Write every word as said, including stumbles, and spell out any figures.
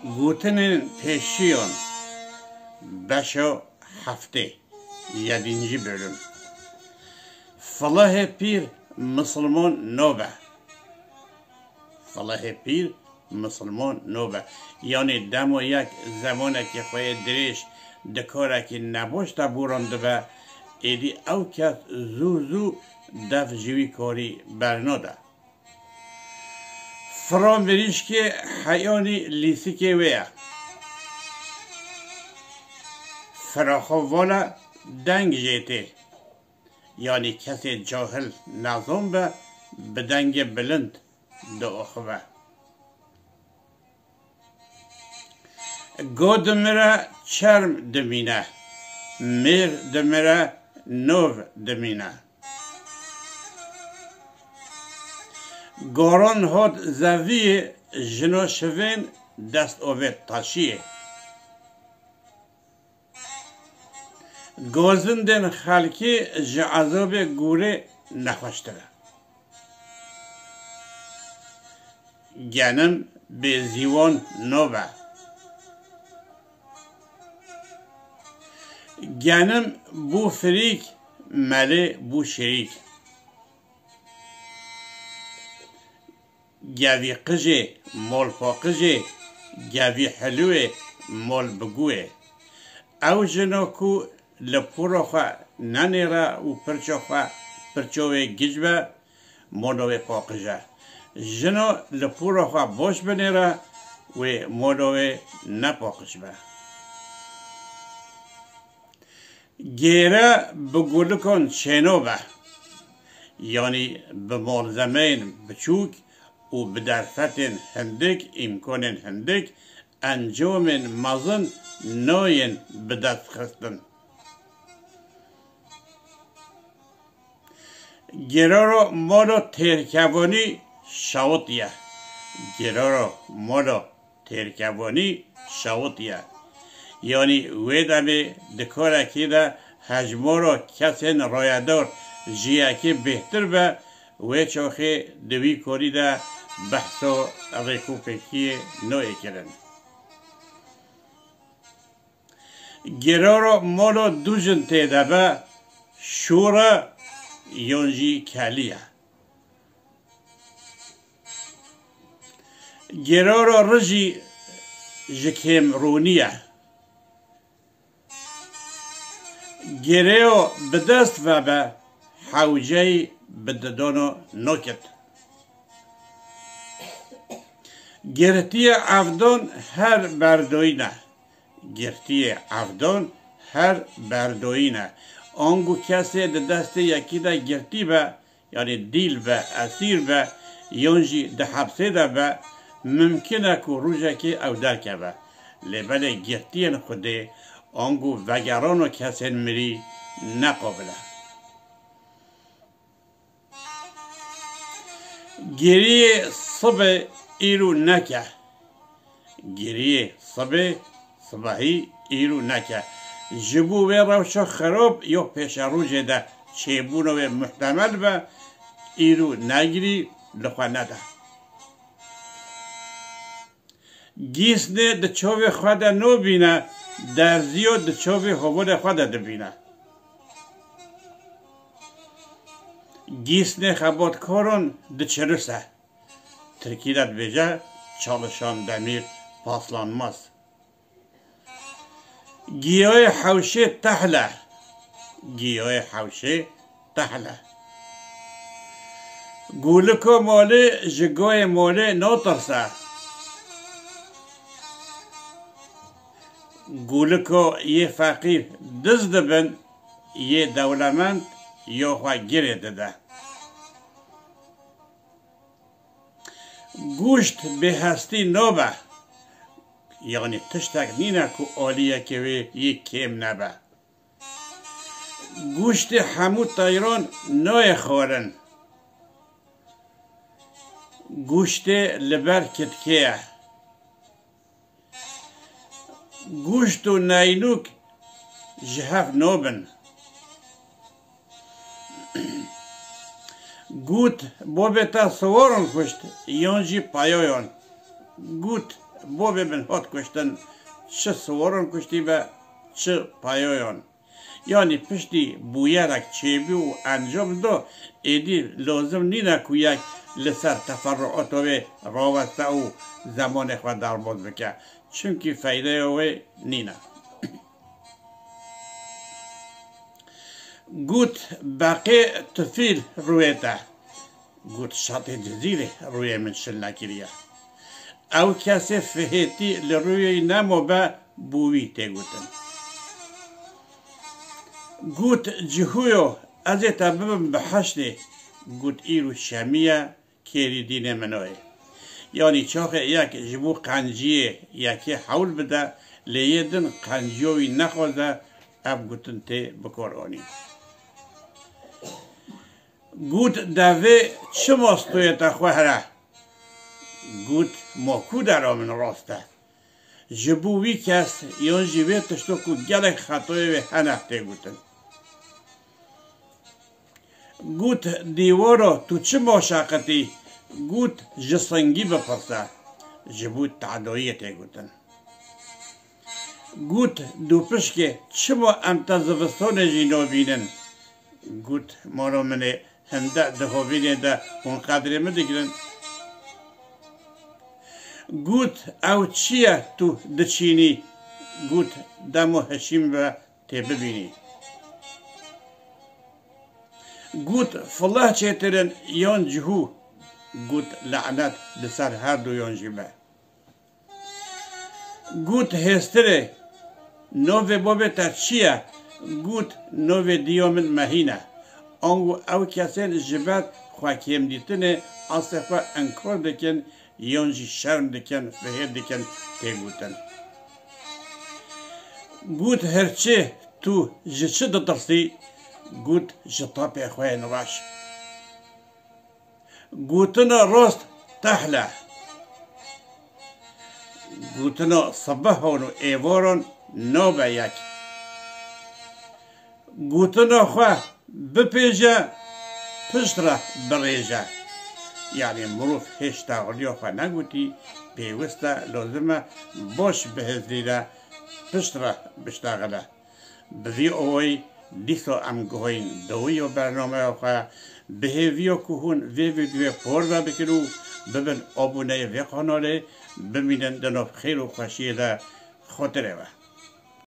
Gotinên pêşiyan, beşa heftê, yedinci bölüm. Filehê pîr misilman nabe. Filehê pîr misilman nabe. Yanî dema yek zemanekî xwe yê dirêj di karekî nebaş de borandibe, êdî ew kes zû zû def ji wî karî bernade. Fira mirîşkê heyanî lîstikê wê ye. Fira xwe vala deng jê tê. Yanî kesê cahil nezan be, bi dengê bilind diaxive. Go dimire çerm dimîne, mêr dimire nov dimîne. Goran hat zeviyê, jino şivên dest ovê taşiyê. Gozindên xelkê ji ezabê gorê nexweştir e. Genim bê zîwan nabe. Genim bû firîk, melê bû şirîk. Gevî qijê, mol paqijê, gevî hilûyê, mol bigûyê. Ew jino ku li pûra xwe nenêre û pirça xwe pirça wê giç be, mola wê paqij e. Jino li pûra xwe baş binêre, wê mola wê ne paqij be. Gêre bi gulikan çêno be, yanî bi malzemeyên biçûk û bi derfetên hindik, îmkanên hindik, encamên mezin nayên bi dest xistin. Giraro molo têrkevonî şawitiye. Giraro molo têrkevonî şawitiye. Yanî wê demê di korekî de hejmaro kesên royedor ji yekê bêhtir be, wê çaxê di wî korî de behso rêkûpêkiyê noyê kirin. Giraro molo du jin tê de be, şûr e yon jî kelî ye. Giraro rijî ji kêmrûnî ye. Girêyo bi dest vebe, hewceyî bi didano nokit. Girtiyê evdon her berdoyîn e. Girtiyê evdon her berdoyîn e. Ango kesê di destê yekî de girtî be, yanî dîl be, esîr be, yon jî di hepsê de be, mimkin e ku rojekê ew derkeve. Lê belê girtiyên Xwedê ango vegerano kesên mirî ne qabil e. Giriyê sibê îro neke. Giriyê sibê, sibehî îro neke. Ji bo wê rewşa xirab ya pêşerojê de çêbûna wê muhtemel be, îro negirî li xwe nede. Gîsnê di çavê xwe de nobîne, derziyo di çavê hobolê xwe de dibîne. Gîsnê xebatkaran diçirise. Tirkî de dibêje, çalışan demir paslanmaz. Giyoyê hewşê tehl e. Giyoyê hewşê tehl e. Guliko molê ji goyê molê notirse. Guliko yê feqîr diz dibin, yê dewlemend yo xwe girê dide. Gûşt bêhestî nobe. Yanî tiştek nîne ku aliyekê wê yê kêm nebe. Gûştê hemû teyran nayê xwarin. Gûştê li ber kitkê ye. Gûşt û neynûk ji hev nobin. Gût, bobê te siwaran kuşt, yan jî peyayan. Gût, Bobê min hat kuştin, çi siwaran kuştî be, çi payoyan. Yanî piştî bûyerek çêbû û encam da, êdî lozim nîne ku yek li ser teferruata wê raweste û zemanê xwe derbas bike. Çimkî feydeya wê nîne. Got, beqê tifîl rûyê te. Got, şatê Cizîrê rûyê min şil nekiriye. Ew kesê fihêtî li rûyê nemo be, bû wî tê gotin. Got, Cihûyo, ez ê te bibim biheştê. Got, îro şemî ye, kêrî dînê min o ye. Yanî çaxê yek ji bo qenciyê yekê hewl bide, lê yê din qenciya wî nexwaze, ev gotin tê bikaranîn. Got, devê çima stoyê te xwe here? Got, ma ku dera min rast e? Ji bo wî kes yan jî vê tişto ku gelek xetayê wê hene tê gotin. Got, dîwara tu çima şeqitî? Got, ji singî bipirse. Ji bo tehdayiyê tê gotin. Got, dûpişkê, çima em te zivistanê jî nabînin? Got, mano min ê, hinde di hovînê de hûn qedrê min digirin. Got, ew çi ye tu diçînî? Got, dema hişîm be tê bibînî. Got, fileh çêtir in yan cihû? Got, lenet li ser her duyan jî be. Got, hêstirê, navê bavê te çi ye? Got, navê diya min Mehîn e. Ango ew kesên ji ber xwe kêmdîtinê astê xwe inkar dikin, yan jî şerm dikin, fihêr dikin tê gotin. Got, hirçê, tu ji çi ditirsî? Got, ji tapê xwe yên reş. Gotina rast tehl e. Gotina sibehan û êvaran nabe yek. Gotina xwe bipêje, pişt re birêje. Yanî mirov hêj texiliya xwe negotî, pêwist e, lozim e baş bihizrîne, pişt re biştexile. Bi vî awayî dîsa em guhayîn dawiya bernameya xwe, bi hêviya ku hûn vê vîdyoyê parve bikin û bibin aboneyê vê kanalê, bimînin di nav xêr û xweşiyê de. Xotirê we.